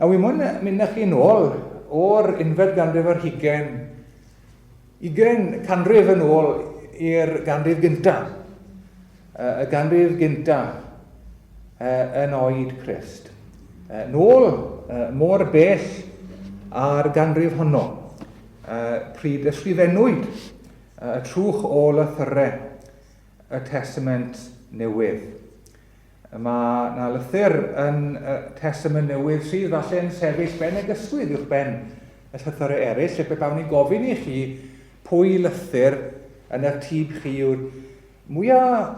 A wi moyn mynd â chi nôl o'r unfed ganrif ar hugain, ugain canrif yn ôl i'r ganrif gynta. Y ganrif gynta yn oed Crist. Nôl mor bell a'r ganrif honno, pryd ysgrifennwyd y trwch o lythyrau y Testament Newydd. Mae 'na lythyr yn y Testament Newydd sydd falle yn sefyll ben ag ysgwydd uwch ben y llythyrau eraill, lle pe bawn i'n gofyn i chi pwy lythyr yn eich tyb chi yw'r mwyaf,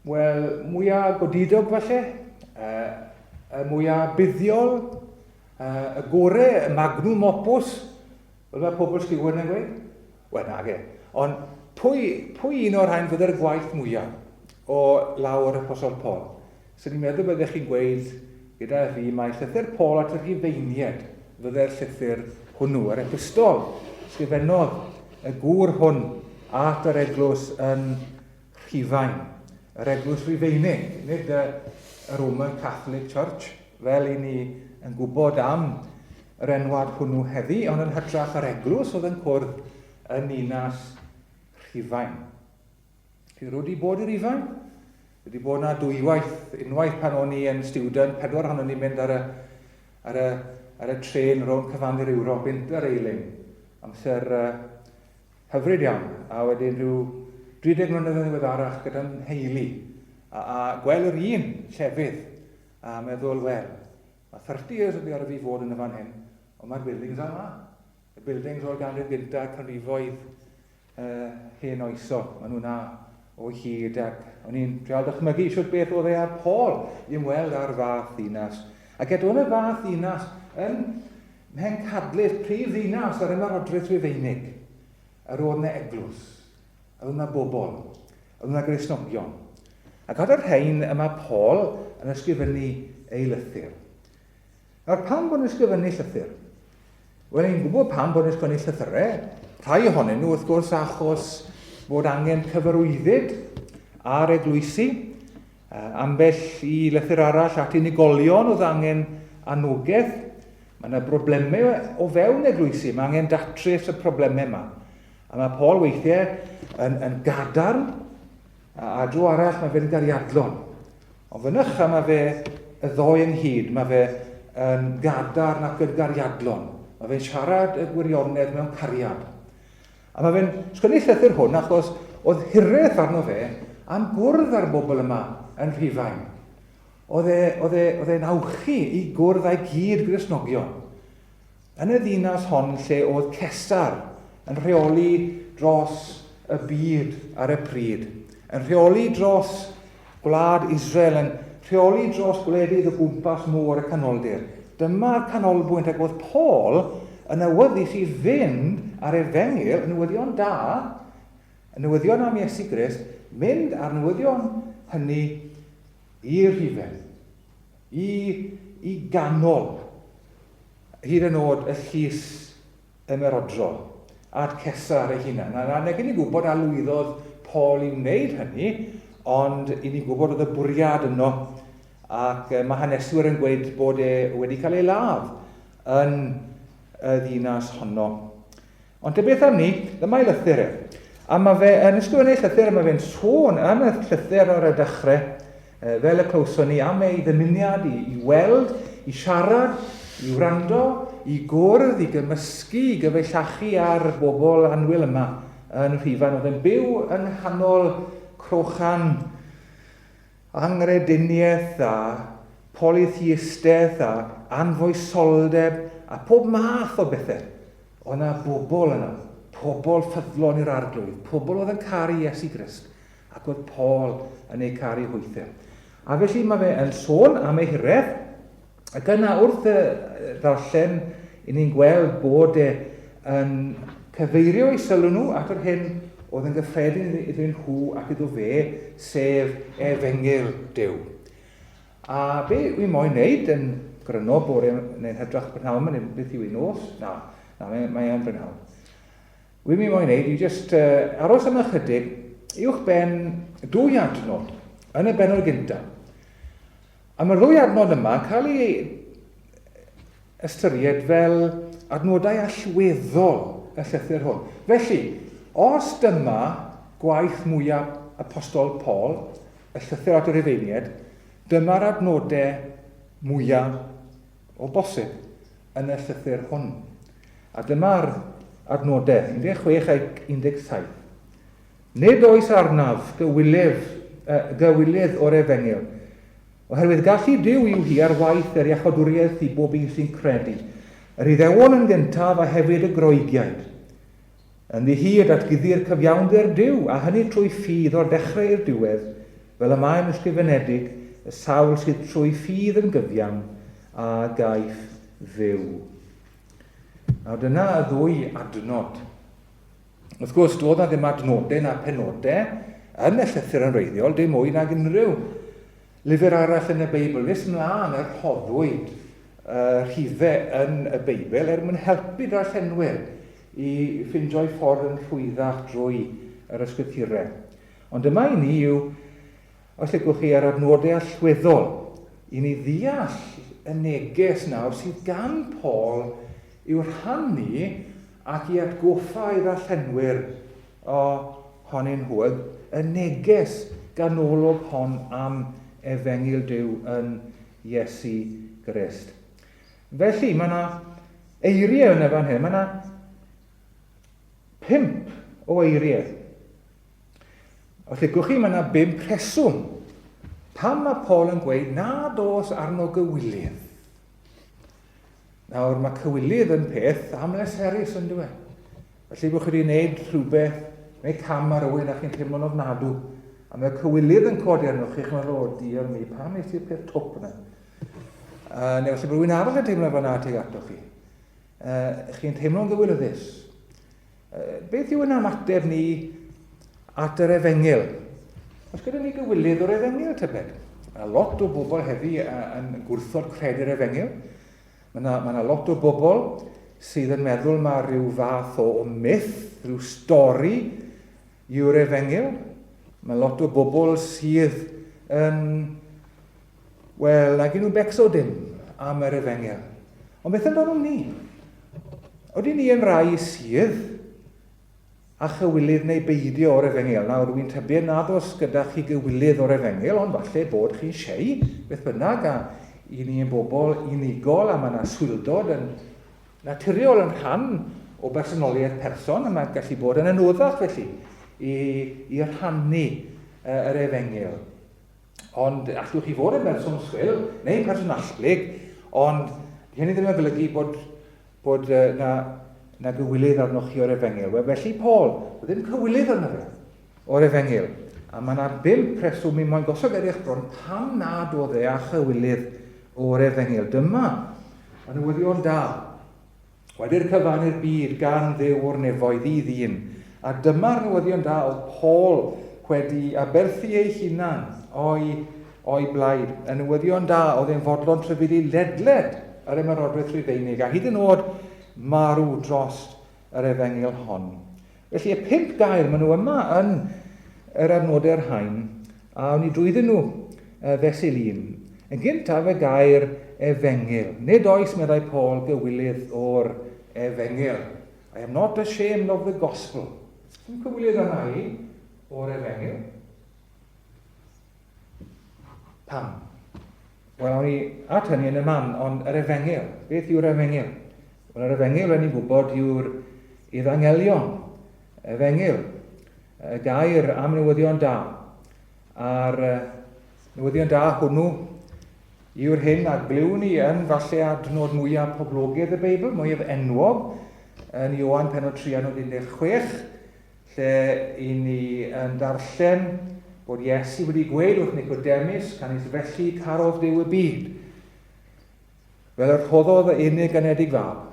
wel, mwyaf godidog falle, y mwyaf buddiol, y gore, y magnum opus, fel mae pobl Stewart yn gweud? Wel, nage. Ond pwy, pwy un o'r rhain fydde'r gwaith mwyaf o law yr Apostol Paul? Swn i'n meddwl byddech chi'n gweud gyda fi mai llythyr Paul at y Rhufeiniaid fydde'r llythyr hwnnw, yr epistol sgrifennodd y gŵr hwn at yr eglwys yn Rhufain, yr eglwys Rufeinig, nid y Roman Catholic Church, fel i ni yn gwybod am yr enwad hwnnw heddi, ond yn hytrach yr eglwys oedd yn cwrdd yn ninas Rhufain. Chi wedi bod i Rufain? Wedi bod na dwywaith, unwaith pan o'n i yn student, pedwar ohonon ni'n mynd ar y, ar y, ar y trên rownd cyfandir Ewrop, Interrailing, amser uh, hyfryd iawn, a wedyn rhyw 30 mlynedd yn ddiweddarach gyda'n nheulu, a, a gweld yr un llefydd, a meddwl, wel, Mae 30 years wedi ar fi fod yn y fan hyn, ond mae'r buildings yma. Y buildings o'r ganrif gyntaf, canrifoedd uh, hen oesol, maen nhw na o hyd ac o'n i'n trial dychmygu siwt beth oedd e ar Paul i ymweld â'r fath ddinas. Ac eto yn y fath ddinas, yn mhencadlys, prif ddinas yr ymerodraeth Rufeinig, yr oedd yna eglwys, yr oedd yna bobl, yr oedd yna Gristnogion. Ac ar y rhain y mae Paul yn ysgrifennu ei lythyr. Nawr, pam bod yn ysgrifennu llythyr? Wel, ni'n gwybod pam bod yn ysgrifennu llythyrau. Rhai ohonyn nhw, wrth gwrs, achos bod angen cyfarwyddyd ar eglwysi. Ambell i lythyr arall at unigolion oedd angen anogaeth. Mae yna broblemau o fewn eglwysi, mae angen datrys y problemau yma. A mae Paul weithiau yn, yn gadarn, a, a dro arall mae fe'n gariadlon. Ond fynycha mae fe y ddoi ynghyd, mae fe yn gadarn ac yn gariadlon. Mae fe'n siarad y gwirionedd mewn cariad. A mae fe'n sgwennu llythyr hwn achos oedd hiraeth arno fe am gwrdd â'r bobl yma yn Rhufain. Oedd e, oedd e, oedd e'n awchu i gwrdd â'i gyd Gristnogion. Yn y ddinas hon lle oedd Cesar yn rheoli dros y byd ar y pryd, yn rheoli dros gwlad Israel, yn rheoli dros gwledydd o gwmpas môr y canoldir. Dyma'r canolbwynt ac oedd Paul yn awyddus i fynd ar efengyl, y newyddion da, y newyddion am Iesu Grist, mynd â'r newyddion hynny i'r rhufen, i, i ganol hyd yn oed y llys ymerodrol, at Cesar ei hunan. A nag ni'n gwybod a lwyddodd Paul i wneud hynny, ond i ni'n gwybod oedd y bwriad yno, ac mae haneswyr yn gweud bod e wedi cael ei ladd yn y ddinas honno. Ond ta beth am ni, dyma'i lythyr e. A mae fe yn ysgrifennu llythyr, a mae fe'n sôn yn y llythyr ar y dechrau, fel y clywson ni, am ei ddymuniad i, i weld, i siarad, i wrando, i gwrdd, i gymysgu, i gyfeillachu ar bobl annwyl yma yn Rhufain. Oedd e'n byw yng nghanol crochan anghrediniaeth a polytheistaeth a anfoesoldeb a pob math o bethau. Oedd yna bobl yna, pobl ffyddlon i'r Arglwydd, pobl oedd yn caru Iesu Grist, ac oedd Paul yn eu caru hwythau. A felly mae fe yn sôn am ei hiraeth, ac yna wrth y ddarllen, i ni'n gweld bod e yn cyfeirio eu sylw nhw at yr hyn oedd yn gyffredin iddyn nhw ac iddo fe, sef efengyl Duw. A be wi moyn neud yn gryno bore neu'n hytrach prynhawn ma, neu beth yw hi, nos? Na, na, mae, mae e'n brynhawn. Wi mi moyn neud yw jyst uh, aros am ychydig uwch ben dwy adnod yn y benod gyntaf. A mae'r ddwy adnod yma yn cael ei ystyried fel adnodau allweddol y llythyr hwn. Felly, os dyma gwaith mwyaf Apostol Paul, y llythyr at y Rhufeiniaid, dyma'r adnodau mwyaf o bosib yn y llythyr hwn. A dyma'r adnodau, 16 ac 17. Nid oes arnaf gywilydd, gywilydd o'r efengyl, oherwydd gallu Duw yw hi ar waith yr iachawdwriaeth i bob un sy'n credu, yr Iddewon yn gyntaf a hefyd y Groegiaid. Ynddi hi y datguddir cyfiawnder Duw, a hynny trwy ffydd o'r dechrau i'r diwedd, fel y mae'n ysgrifenedig, y sawl sydd trwy ffydd yn gyfiawn, a gaiff fyw. Nawr dyna y ddwy adnod. Wrth gwrs, doedd na ddim adnodau na penodau yn y llythyr yn wreiddiol, dim mwy nag unrhyw lyfr arall yn y Beibl. Nes mlaen y rhoddwyd y rhifau yn y Beibl er mwyn helpu darllenwyr i ffindio'i ffordd yn rhwyddach drwy yr ysgrythurau. Ond dyma i ni yw, os licwch chi, yr adnodau allweddol i ni ddeall y neges nawr sydd gan Paul i'w rhannu ac i atgoffa ei ddarllenwyr ohonyn nhw y neges ganolog hon am Efengyl Duw yn Iesu Grist. Felly, mae yna eiriau yn y fan hyn, mae yna pump o eiriau. Os licwch chi, mae yna bump rheswm pam mae Paul yn gweud nad oes arno gywilydd. Nawr, mae cywilydd yn peth amleserus yn dweud. Felly bod chi wedi gwneud rhywbeth, neu cam ar rywun a chi'n teimlo'n ofnadw. A mae cywilydd yn codi arnoch chi, chi'n meddwl, o, diar mi, pam nes i'r peth twp yna? Neu falle bod rhywun arall yn teimlo fel yna tuag atoch chi. Chi'n teimlo'n gywilyddus. Beth yw yn ymateb ni at yr efengyl? Oes gyda ni gywilydd o'r efengyl, tybed? Mae lot o bobl heddi yn gwrthod credu'r efengyl. Mae yna, mae yna lot o bobl sydd yn meddwl mae rhyw fath o, o myth, rhyw stori yw'r efengyl. Mae lot o bobl sydd yn, wel, nag nhw'n becso dim am yr efengyl. Ond beth amdano ni? Oedden ni yn rai sydd a chywilydd neu beidio o'r efengyl. Nawr, rwy'n tybio nad oes gyda chi gywilydd o'r efengyl, ond falle bod chi'n siei, beth bynnag, a i ni yn bobl unigol, a mae yna swildod yn naturiol yn rhan o bersonoliaeth person, a mae'n gallu bod yn anoddach felly i, i rhannu yr efengyl. Ond allwch chi fod yn berson swil neu person allblyg, ond hynny ddim yn golygu bod, bod na, na gywilydd arnoch chi o'r efengyl. Wel, felly Paul, oedd ddim cywilydd arno fe o'r efengyl. A mae yna bump rheswm i moyn gosod er eich bron pam nad oedd e â chywilydd o'r efengyl. Dyma y newyddion da. Wedi'r cyfan i'r byd gan Dduw o'r nefoedd i ddyn. A dyma'r newyddion da oedd Paul wedi aberthu ei hunan o'i, o'i blaid. Y newyddion da oedd e'n fodlon trefili ledled yr ymerodraeth Rufeinig a hyd yn oed marw dros yr efengyl hon. Felly y pump gair, maen nhw yma yn yr adnodau'r rhain, a awn ni drwyddyn nhw fesul un. Yn gyntaf y gair efengyl. Nid oes, meddai Paul, gywilydd o'r efengyl. I am not ashamed of the gospel. Dim cywilydd arna i o'r efengyl. Pam? Wel, awn ni at hynny yn y man, ond yr efengyl. Beth yw'r efengyl? Wel, yr efengyl, rydyn ni'n gwybod, yw'r efangelion. Efengyl, y gair am newyddion da. A'r newyddion da hwnnw yw'r hyn a glywn ni yn falle adnod mwyaf poblogaidd y Beibl, mwyaf enwog, yn Ioan penod 3 adnod 16, lle i ni yn darllen bod Iesu wedi gweud wrth Nicodemus, canys felly carodd Duw y byd, fel y rhoddodd y unig anedig fab,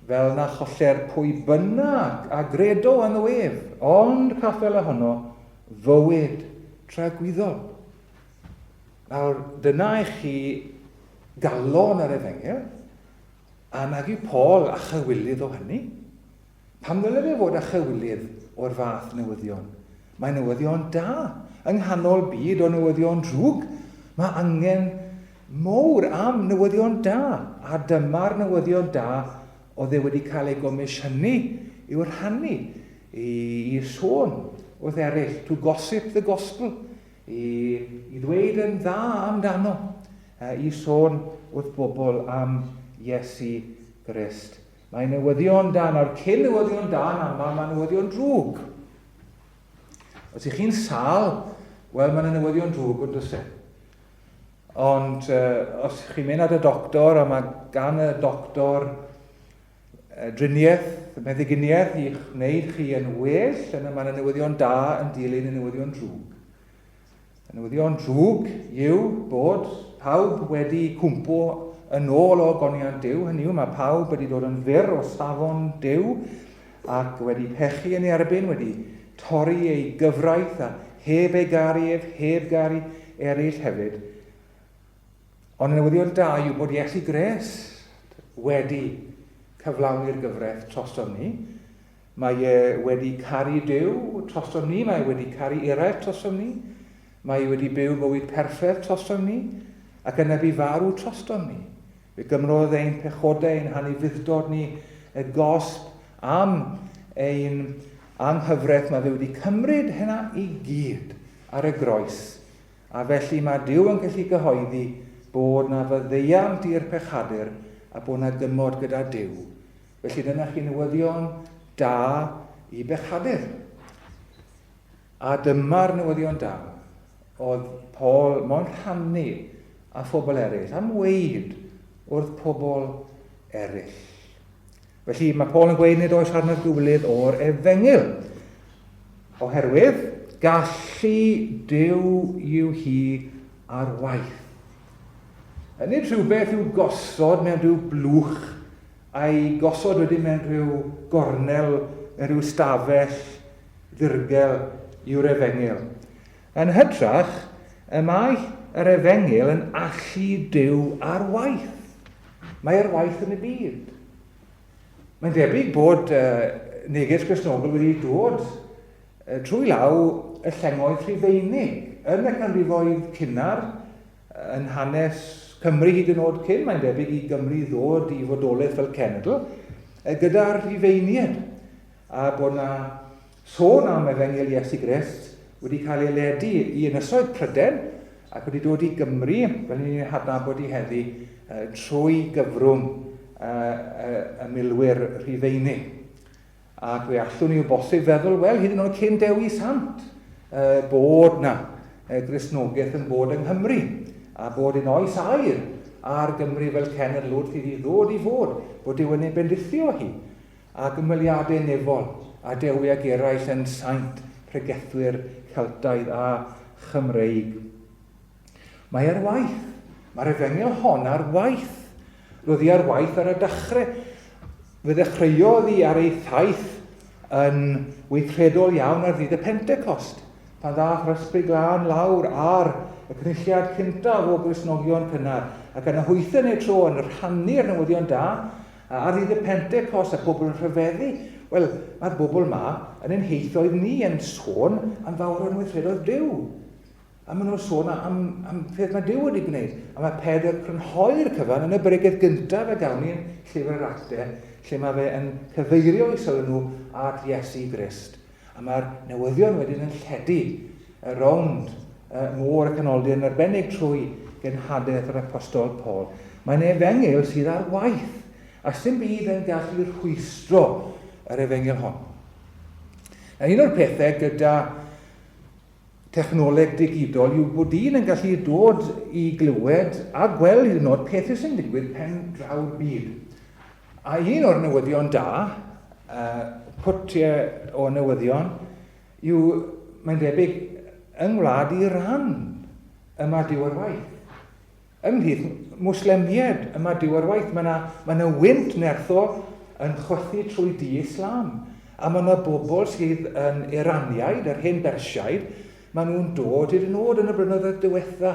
fel na choller pwy bynnag a gredo ynddo ef, ond caffel ohono fywyd tragwyddol. Nawr, dyna i chi galon yr efengyl, a nag yw Paul a chywilydd o hynny. Pam ddyle fe fod â chywilydd o'r fath newyddion? Mae newyddion da. Yng nghanol byd o newyddion drwg, mae angen mowr am newyddion da, a dyma'r newyddion da oedd e wedi cael ei gomisiynu i'w rhannu, i, i sôn wrth eraill, to gossip the gospel, i, i ddweud yn dda amdano, i sôn wrth bobl am Iesu Grist. Mae newyddion da, nawr cyn newyddion da yn aml mae newyddion drwg. Os ych chi'n sâl, wel mae yna newyddion drwg yn does e? Ond uh, os chi'n mynd at y doctor a mae gan y doctor uh, driniaeth, meddyginiaeth i'ch wneud chi yn well, yna mae yna newyddion da yn dilyn y newyddion drwg. Y newyddion drwg yw bod pawb wedi cwmpo yn ôl o goniant Duw, hynny yw mae pawb wedi dod yn fyr o safon Duw ac wedi pechu yn ei erbyn, wedi torri ei gyfraith a heb ei garu ef, heb garu eraill hefyd. Ond y newyddion da yw bod Iesu Grist wedi cyflawni'r gyfraith trosom ni. Mae e wedi caru Duw trosom ni, mae e wedi caru eraill trosom ni, mae e wedi byw bywyd perffaith trosom ni, ac yna bu farw trostom ni. Fe gymrodd ein pechodau, ein hanufudd-dod ni, y gosb am ein anghyfraith, mae fe wedi cymryd hynna i gyd ar y groes. A felly mae Duw yn gallu gyhoeddi bod na faddeuant i'r pechadur a bod na gymod gyda Duw. Felly dyna chi newyddion da i bechadur. A dyma'r newyddion da oedd Paul mo'n rhannu â phobl eraill, am weid wrth pobl eraill. Felly mae Paul yn gweud nid oes arnaf gywilydd o'r efengyl, oherwydd gallu Duw yw hi ar waith. Nid rhywbeth i'w gosod mewn rhyw blwch a'i gosod wedyn mewn rhyw gornel, mewn rhyw stafell ddirgel yw'r efengyl. Yn hytrach, y mae yr efengyl yn allu Duw ar waith. Mae ar waith yn y byd. Mae'n debyg bod uh, neges Gristnogol wedi dod uh, trwy law y llengoedd Rhufeinig yn y canrifoedd cynnar Yn hanes Cymru hyd yn oed cyn, mae'n debyg i Gymru ddod i fodolaeth fel cenedl, gyda'r Rhufeiniaid, a bod na sôn am Efengyl Iesu Grist wedi cael ei ledu i ynysoedd Pryden ac wedi dod i Gymru, fel ni'n ei hadnabod i heddi, trwy gyfrwng y milwyr Rhufeinig. Ac fe allwn ni o bosib feddwl, wel, hyd yn oed cyn Dewi Sant, uh, bod na uh, Gristnogaeth yn bod yng Nghymru, a bod un oes aur ar Gymru fel cenedl wrth iddi ddod i fod, bod Duw yn ei bendithio hi, ac ymweliadau nefol, a Dewi ac eraill yn saint pregethwyr Celtaidd a Chymreig. Mae ar waith. Mae'r efengyl hon ar waith. Roedd hi ar waith ar y dechrau. Fe ddechreuodd hi ar ei thaith yn weithredol iawn ar ddydd y Pentecost, pan ddaeth yr Ysbryd Glân lawr ar y cynulliad cyntaf o Gristnogion cynnar, ac yna hwythau yn eu tro yn rhannu'r newyddion da ar ddydd y Pentecost a pobl yn rhyfeddu. Wel, mae'r bobl ma yn ein heithoedd ni yn sôn am fawr yn weithredoedd Duw. A maen nhw'n sôn am, am peth mae Duw wedi gwneud. A mae Pedr yn crynhoi'r cyfan yn y bregeth gyntaf a gawn ni yn Llyfr yr Actau, lle mae fe yn cyfeirio i sylw nhw at Iesu Grist. A mae'r newyddion wedyn yn lledu rownd y môr y canoldir yn arbennig trwy genhadaeth yr apostol Paul. Mae'n efengyl sydd ar waith, a sy'n byd yn gallu rhwystro yr efengyl hon. A un o'r pethau gyda Technoleg digidol yw bod dyn yn gallu dod i glywed a gweld hyd yn oed pethau sy'n digwydd pen draw'r byd. A un o'r newyddion da, uh, pwtiau o newyddion, yw mae'n debyg yng ngwlad Iran y mae Duw ar waith. Ymhlith Mwslemiaid y mae Duw ar waith. Mae yna, mae yna wynt nerthol yn chwythu trwy du Islam. A mae yna bobl sydd yn Iraniaid, yr hen Bersiaid, maen nhw'n dod hyd yn oed yn y blynyddoedd diwetha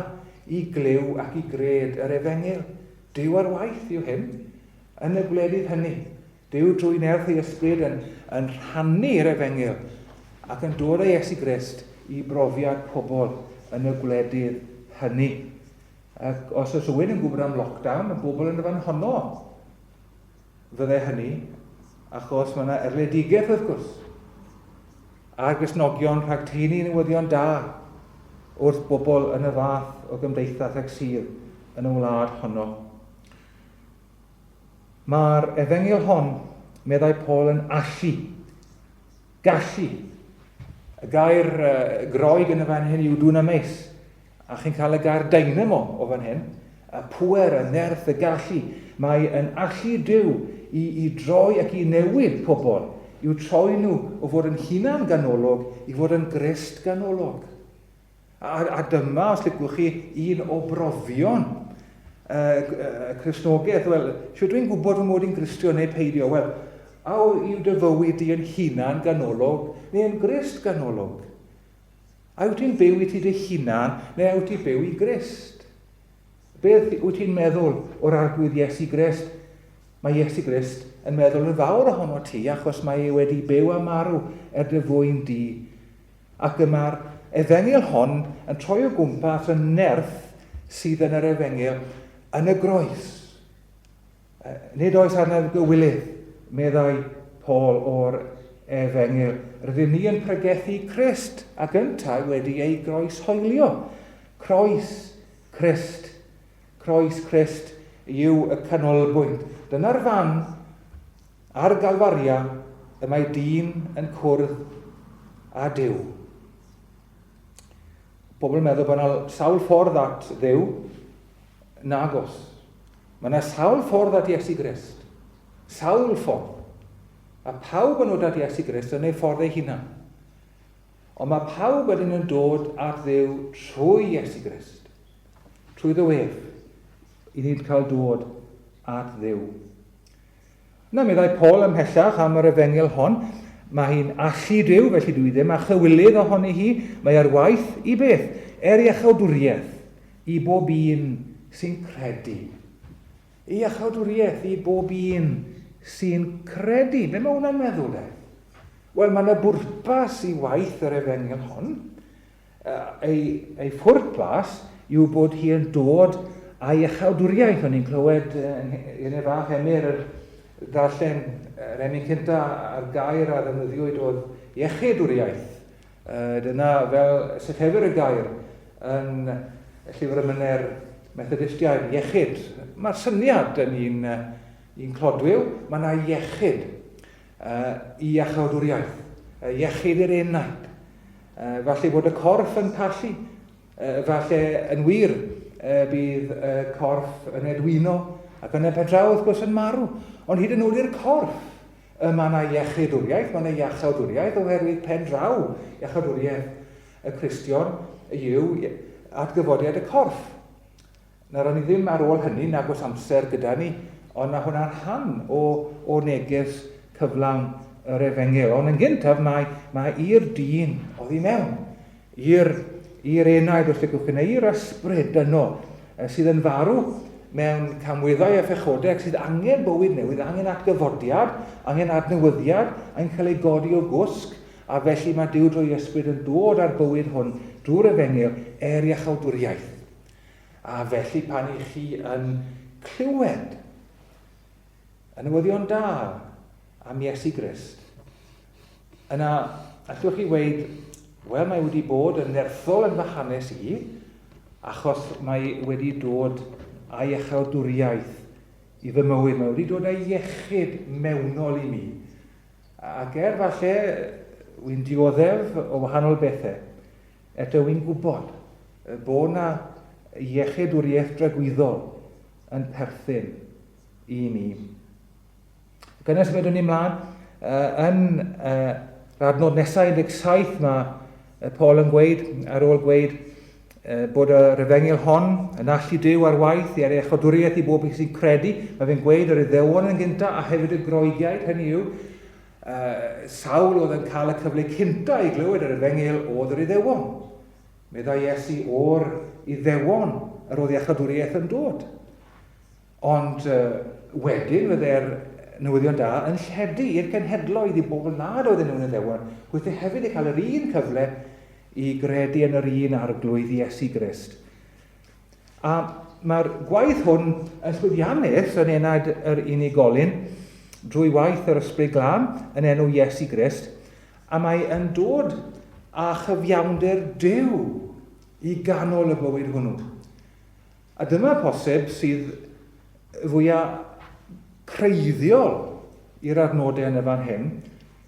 i glyw ac i gred yr efengyl. Duw ar waith yw hyn yn y gwledydd hynny. Duw drwy nerth ei ysbryd yn, yn rhannu'r efengyl ac yn dod â Iesu Grist i brofiad pobl yn y gwledydd hynny. Ac os oes rhywun yn gwybod am lockdown, y bobl yn y fan honno fydde hynny, achos mae yna erledigaeth wrth gwrs. A'r Gristnogion rhag taenu newyddion da wrth bobl yn y fath o gymdeithas ag sydd yn y wlad honno. Mae'r efengyl hon, meddai Paul, yn allu, gallu. Y gair Groeg yn y fan hyn yw dunamis, a chi'n cael y gair dynamo o fan hyn, y pŵer, y nerth, y gallu. Mae yn allu Duw i, i droi ac i newid pobl, i'w troi nhw o fod yn hunan ganolog i fod yn Grist ganolog. A, a dyma, os licwch chi, un o brofion y Cristnogaeth. Wel, sut dwi'n gwybod fy mod i'n Gristion neu peidio? Wel, a yw dy fywyd di yn hunan ganolog neu yn Grist ganolog? A wyt ti'n byw i ti dy hunan neu a wyt ti'n byw i Grist? Beth wyt ti'n meddwl o'r Arglwydd Iesu Grist? Mae Iesu Grist yn meddwl yn fawr ohono ti achos mae e wedi byw a marw er dy fwyn di. Ac y mae'r efengyl hon yn troi o gwmpas y nerth sydd yn yr efengyl yn y groes. Nid oes arnaf gywilydd, meddai Paul o'r Efengyl. Rydyn ni yn pregethu Crist ac yntau wedi ei groeshoelio. Croes Crist. Croes Crist yw y canolbwynt. Dyna'r fan ar Galfaria y mae dyn yn cwrdd â Duw. Pobl yn meddwl bod yna sawl ffordd at Dduw. Nagos. Mae yna sawl ffordd at Iesu Grist. Sawl ffordd. A pawb yn dod at Iesu Grist yn ei ffordd ei hunan. Ond mae pawb wedyn yn dod at Dduw trwy Iesu Grist. Trwy ddo ef. I ni'n cael dod at Dduw. Na, meddai Paul ymhellach am yr efengyl hon, mae hi'n allu Duw, felly dwi ddim â chywilydd ohoni hi, mae ar waith i beth? Er iachawdwriaeth i bob un sy'n credu. Iachawdwriaeth i bob un sy'n credu. Be mae hwnna'n meddwl de? Wel, mae yna bwrpas i waith yr efengyl hon. Ei, ei phwrpas yw bod hi yn dod â'i iachawdwriaeth. O'n i'n clywed yn ei fach Emyr yr ddarllen yr emyn cynta a'r gair a ddefnyddiwyd oedd iechydwriaeth. Dyna fel sillefir y gair yn llyfr emynau'r Methodistiaid, iechyd. Mae'r syniad yn un, un clodwiw, mae yna iechyd i iachawdwriaeth, iechyd i'r enaid. Falle bod y corff yn pallu, falle yn wir bydd y corff yn edwino ac yn y pen draw wrth gwrs yn marw. Ond hyd yn oed i'r corff, y mae yna iechydwriaeth, mae yna iachawdwriaeth oherwydd pen draw iachawdwriaeth y Cristion yw atgyfodiad y corff. Nawr, o'n i ddim ar ôl hynny, nag oes amser gyda ni, ond mae hwnna'n rhan o, o neges cyflawn yr efengyl. Ond yn gyntaf, mae, mae i'r dyn oddi mewn, i'r, i'r enaid, os licwch chi, neu i'r ysbryd yno, sydd yn farw mewn camweddau a phechodau ac sydd angen bywyd newydd, angen atgyfodiad, angen adnewyddiad, angen cael ei godi o gwsg, a felly mae Duw drwy ysbryd yn dod â'r bywyd hwn drwy'r efengyl er iachawdwriaeth. A felly pan i chi yn clywed y newyddion da am Iesu Grist, yna allwch chi weud, wel mae wedi bod yn nerthol yn fy hanes i, achos mae wedi dod â iachawdwriaeth i fy mywyd, mae wedi dod â iechyd mewnol i mi. Ac er falle wy'n dioddef o wahanol bethau, Eto wy'n gwybod bod 'na iechydwriaeth dragwyddol yn perthyn i ni. Ac yna symudwn ni mlaen, yn yr adnod nesaf 17 mae Paul yn gweud, ar ôl gweud bod yr efengyl hon yn allu Duw ar waith i ar iechydwriaeth i bob un sy'n credu, mae fe'n gweud yr Iddewon yn gyntaf a hefyd y Groegiaid, hynny yw, Sawl oedd yn cael y cyfle cynta i glywed yr efengyl oedd yr Iddewon. Meddai Iesu o'r Iddewon yr oedd iachawdwriaeth yn dod. Ond uh, wedyn fydde'r newyddion da yn lledu i'r cenhedloedd i bobl nad oedden nhw'n Iddewon, hwythau hefyd i cael yr un cyfle i gredu yn yr un arglwydd Iesu Grist. A mae'r gwaith hwn yn llwyddiannus yn enaid yr unigolyn drwy waith yr Ysbryd Glân yn enw Iesu Grist, a mae yn dod â chyfiawnder Duw i ganol y bywyd hwnnw. A dyma posib sydd fwyaf creiddiol i'r adnodau yn y fan hyn,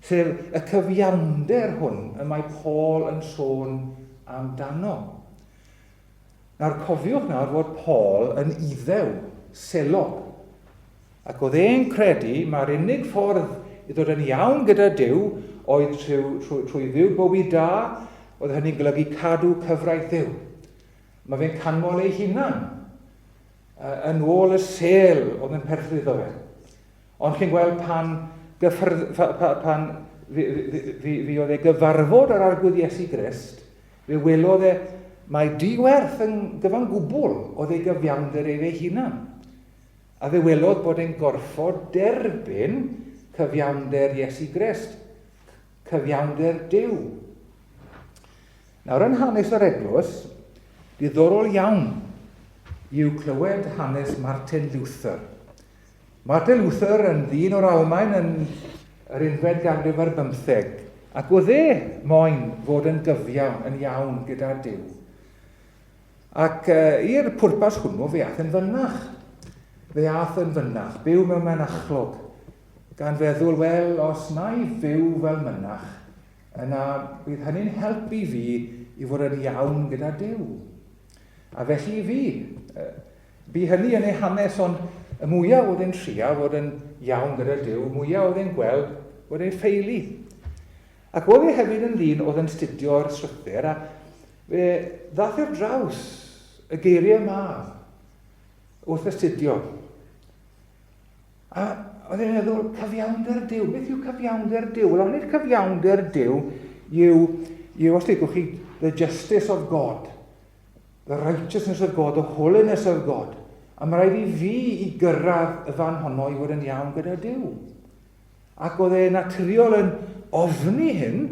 sef y cyfiawnder hwn y mae Paul yn sôn amdano. Nawr cofiwch nawr fod Paul yn Iddew, selog, ac oedd e'n credu mae'r unig ffordd i ddod yn iawn gyda Duw oedd trwy, trwy, trwy fyw bywyd da, oedd hynny'n golygu cadw cyfraith Dduw. Mae fe'n canmol ei hunan yn ôl y sêl oedd yn perthyn iddo fe. Ond chi'n gweld pan, gyffyrdd, pan fi, fi, fi, fi oedd e gyfarfod yr Arglwydd Iesu Grist, fe welodd e mai diwerth yn gyfan gwbl oedd ei gyfiawnder ef ei hunan. A fe welodd bod e'n gorfod derbyn cyfiawnder Iesu Grist, cyfiawnder Duw. Nawr yn hanes yr eglwys, diddorol iawn yw clywed hanes Martin Luther. Martin Luther yn ddyn o'r Almaen yn yr unfed ganrif ar bymtheg, ac oedd e moyn fod yn gyfiawn, yn iawn gyda Duw. Ac uh, i'r pwrpas hwnnw fe ath yn fynach. Fe ath yn fynach, byw mewn mynachlog, gan feddwl, wel, os na i fyw fel mynach, yna bydd hynny'n helpu fi i fod yn iawn gyda Duw. A felly i fi, bu hynny yn ei hanes, ond y mwyaf oedd e'n tria fod yn iawn gyda Duw, mwyaf oedd e'n gweld bod e'n ffeili. Ac oedd e hefyd yn ddyn oedd yn studio'r strwythur, a fe ddath ar draws y geiriau yma wrth astudio. A oedd e'n meddwl, cyfiawnder Duw, beth yw cyfiawnder Duw? Wel, onid cyfiawnder Duw yw, yw os degwch chi, the justice of God, the righteousness of God, the holiness of God. A mae rhaid i fi i gyrraedd y fan honno i fod yn iawn gyda Duw. Ac oedd e'n naturiol yn ofni hyn,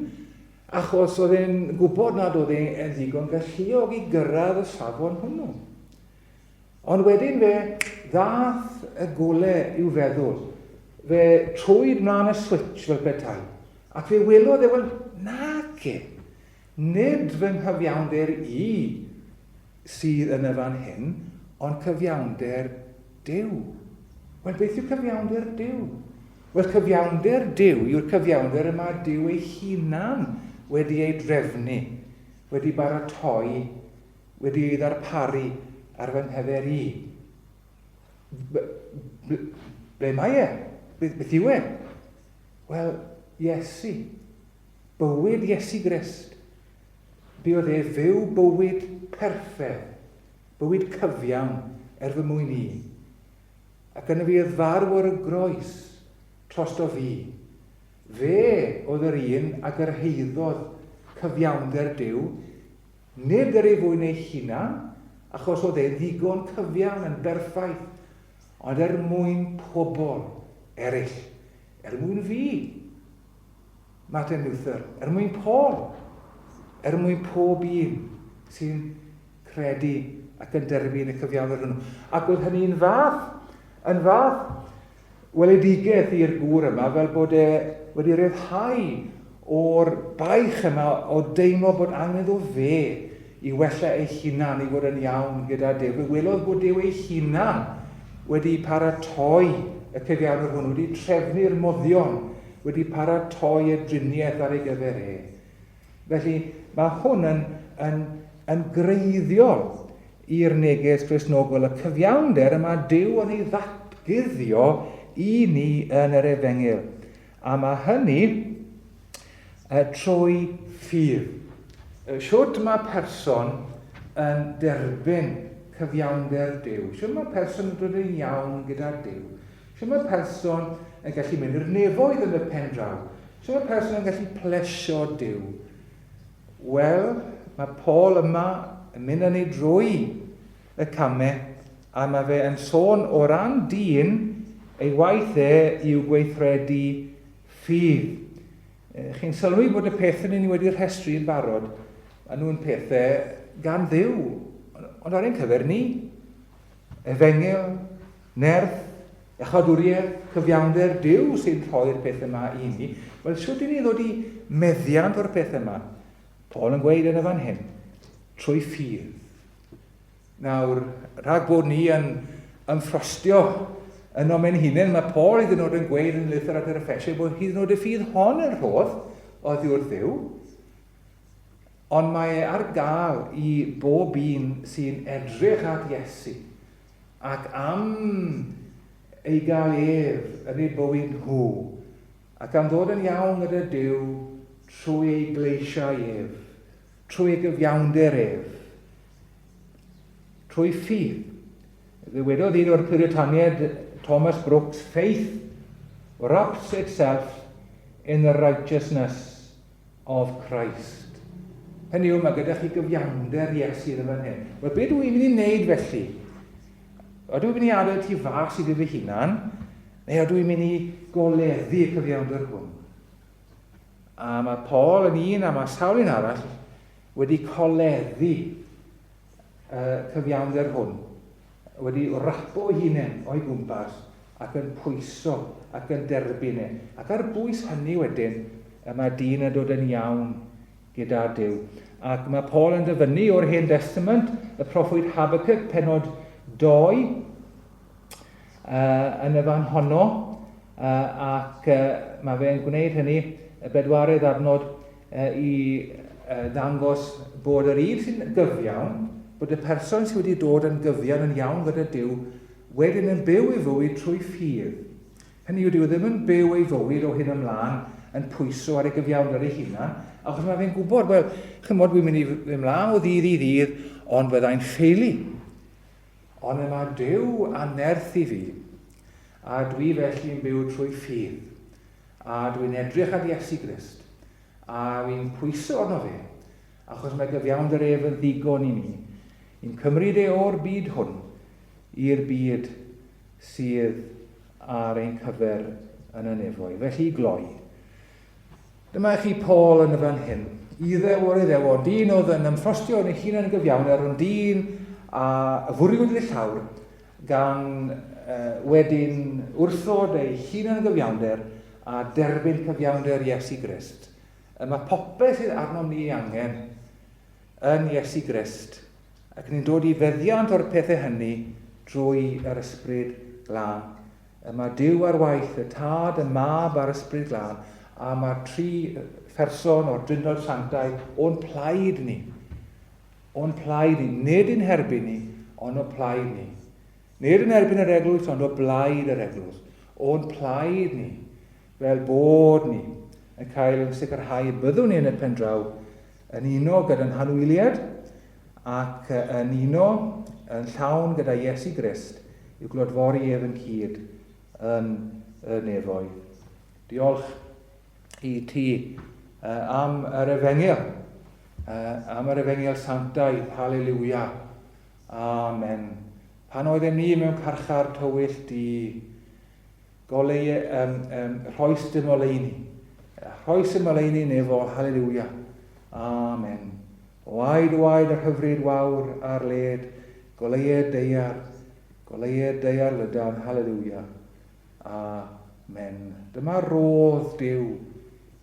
achos oedd e'n gwybod nad oedd e'n ddigon galluog i gyrraedd y safon hwnnw. Ond wedyn fe ddath y gole i'w feddwl. Fe trwyd mlaen y switch fel petai. Ac fe welodd e, wel, nace, nid fy nghyfiawnder i sydd yn y fan hyn, ond cyfiawnder Duw. Wel, beth yw cyfiawnder Duw? Wel, cyfiawnder Duw yw'r cyfiawnder y mae Duw ei hunan wedi ei drefnu, wedi baratoi wedi ei ddarparu ar fy nghyfer i. Ble mae e? Beth yw e? Wel, Iesu. Bywyd Iesu Grist. Buodd e fyw bywyd perffaith, bywyd cyfiawn er fy mwyn i. Ac yna fi oedd farw ar y groes trosto fi. Fe oedd yr un a gyrhaeddodd cyfiawnder Duw Nid er ei fwyn ei hunan, achos oedd e'n ddigon cyfiawn yn berffaith, ond er mwyn pobl eraill, er mwyn fi, Martin Luther, er mwyn Paul, er mwyn pob un sy'n credu ac yn derbyn y cyfiawnder hwnnw. Ac oedd hynny'n fath, yn fath weledigaeth i'r gŵr yma fel bod e wedi rhyddhau o'r baich yma o deimlo bod angen iddo fe i wella ei hunan i fod yn iawn gyda Duw. Fe welodd bod Duw ei hunan wedi paratoi y cyfiawnder hwn, wedi trefnu'r moddion, wedi paratoi y driniaeth ar ei gyfer e. Felly mae hwn yn, yn, yn greiddiol i'r neges Gristnogol, y cyfiawnder y mae Duw yn ei ddatguddio i ni yn yr Efengyl. A mae hynny trwy ffydd. Shwt mae person yn derbyn cyfiawnder Duw? Shwt mae person yn dod yn iawn gyda Duw? Shwt mae person yn gallu mynd i'r nefoedd yn y pen draw? Shwt mae person yn gallu plesio Duw? Wel, mae Paul yma yn mynd â ni drwy y camau a mae fe yn sôn o ran dyn ei waith e i'w gweithredu ffydd. Chi'n sylwi bod y pethau ni wedi rhestru yn barod, maen nhw'n pethau gan Dduw, ond ar ein cyfer ni. Efengyl, nerth, iachawdwriaeth, cyfiawnder Duw sy'n rhoi'r peth yma i ni. Wel, sut i ni ddod i meddiant o'r peth yma? Paul yn gweud yn y fan hyn, trwy ffydd. Nawr, rhag bod ni yn ymffrostio yno mewn hunain, mae Paul hyd yn oed yn gweud yn lythyr at yr Effesiau bod hyd yn oed y ffydd hon yn rhodd oddi wrth Dduw. Ond mae e ar gael i bob un sy'n edrych at Iesu ac am ei gael ef yn eu bywyd nhw ac am ddod yn iawn gyda Duw trwy ei gleisiau ef, trwy ei gyfiawnder ef, trwy ffydd. Ddywedodd un o'r Puritaniaid, Thomas Brooks, Faith wraps itself in the righteousness of Christ. Hynny yw, mae gyda chi gyfiawnder Iesu yn y fan hyn. Wel, be dw i'n mynd i wneud felly? Ydw i'n mynd i adael ti fas i fi fy hunan, neu ydw i'n mynd i goleddu y cyfiawnder hwn? A mae Paul yn un, a mae sawl un arall wedi coleddu y cyfiawnder hwn, wedi wrapo ei hunain o'i gwmpas ac yn pwyso ac yn derbyn e. Ac ar bwys hynny wedyn, y mae dyn yn dod yn iawn gyda Duw. Ac mae Paul yn dyfynnu o'r Hen Destament, y proffwyd Habakkuk, penod 2, yn y fan honno, ac mae fe'n gwneud hynny, y bedwaredd adnod, i ddangos bod yr un sy'n gyfiawn, bod y person sydd wedi dod yn gyfiawn yn iawn gyda Duw, wedyn yn byw ei fywyd trwy ffydd. Hynny yw, dyw e ddim yn byw ei fywyd o hyn ymlaen yn pwyso ar ei gyfiawnder ei hunan, achos mae fe'n gwybod, wel, chymod, dwi'n mynd i fynd mlaen o ddydd i ddydd, ond byddai'n ffeili. Ond y mae Duw a nerth i fi, a dwi felly'n byw trwy ffydd. A dwi'n edrych ar Iesu Grist, a wy'n pwyso arno fe, achos mae gyfiawnder ef yn ddigon i mi, i'n cymryd e o'r byd hwn i'r byd sydd ar ein cyfer yn y nefoedd. Felly i gloi, dyma chi Paul yn y fan hyn, Iddew o'r Iddewon, dyn oedd yn ymffrostio yn ei hunan yn gyfiawnder, ond dyn a fwriwyd i'r llawr, gan wedyn wrthod ei hunan-gyfiawnder a derbyn cyfiawnder Iesu Grist. Y mae popeth sydd arnom ni ei angen yn Iesu Grist, ac ni'n dod i feddiant o'r pethau hynny drwy yr Ysbryd Glân. Y mae Duw ar waith, y Tad, y Mab a'r Ysbryd Glân, a mae'r tri pherson o'r Drindod Sanctaidd o'n plaid ni. O'n plaid ni, nid yn herbyn ni, ond o plaid ni. Nid yn erbyn yr eglwys, ond o blaid yr eglwys. O'n plaid ni, fel bod ni yn cael ein sicrhau y byddwn ni yn y pen draw yn uno gyda'n hanwyliad ac yn uno yn llawn gyda Iesu Grist i'w glodfori ef yn cyd yn y nefoedd. Diolch i ti am yr efengyl, am yr efengyl sanctaidd, haleliwia, amen. Pan oeddem ni mewn carchar tywyll di, goleu, um, um, rhoes dy moleuni, rhoes y moleuni nefol, haleliwia, amen. Waed, waed yr hyfryd wawr ar led, goleued deiar, goleued deiar lydan, haleliwia, Amen. Dyma rodd Duw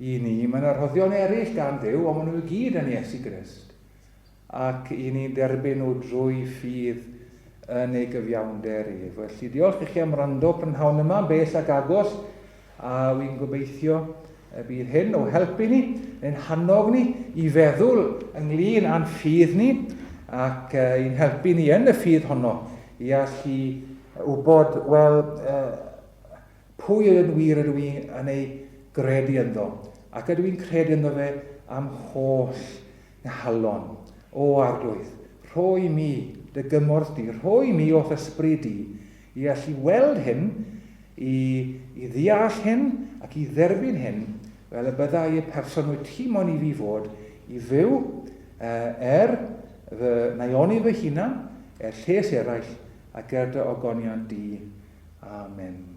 i ni. Mae yna rhoddion eraill gan Dduw, ond maen nhw i gyd yn Iesu Grist. Ac i ni'n derbyn nhw drwy ffydd yn ei gyfiawnder ef. Felly diolch i chi am wrando prynhawn yma, bell ac agos, a wy'n gobeithio y bydd hyn o helpu ni, ein hannog ni i feddwl ynglyn â'n ffydd ni, ac i'n helpu ni yn y ffydd honno i allu wybod, wel, pwy yn wir ydw i yn ei gredu ynddo, ac ydw i'n credu ynddo fe am holl nghalon. O Arglwydd, rho i mi dy gymorth di, rho i mi o'th ysbryd di, i allu weld hyn, i, i ddeall hyn ac i dderbyn hyn, fel y byddai y person wyt ti moyn i fi fod, i fyw er fy naioni fy hunan, er lles eraill ac er dy ogoniant di. Amen.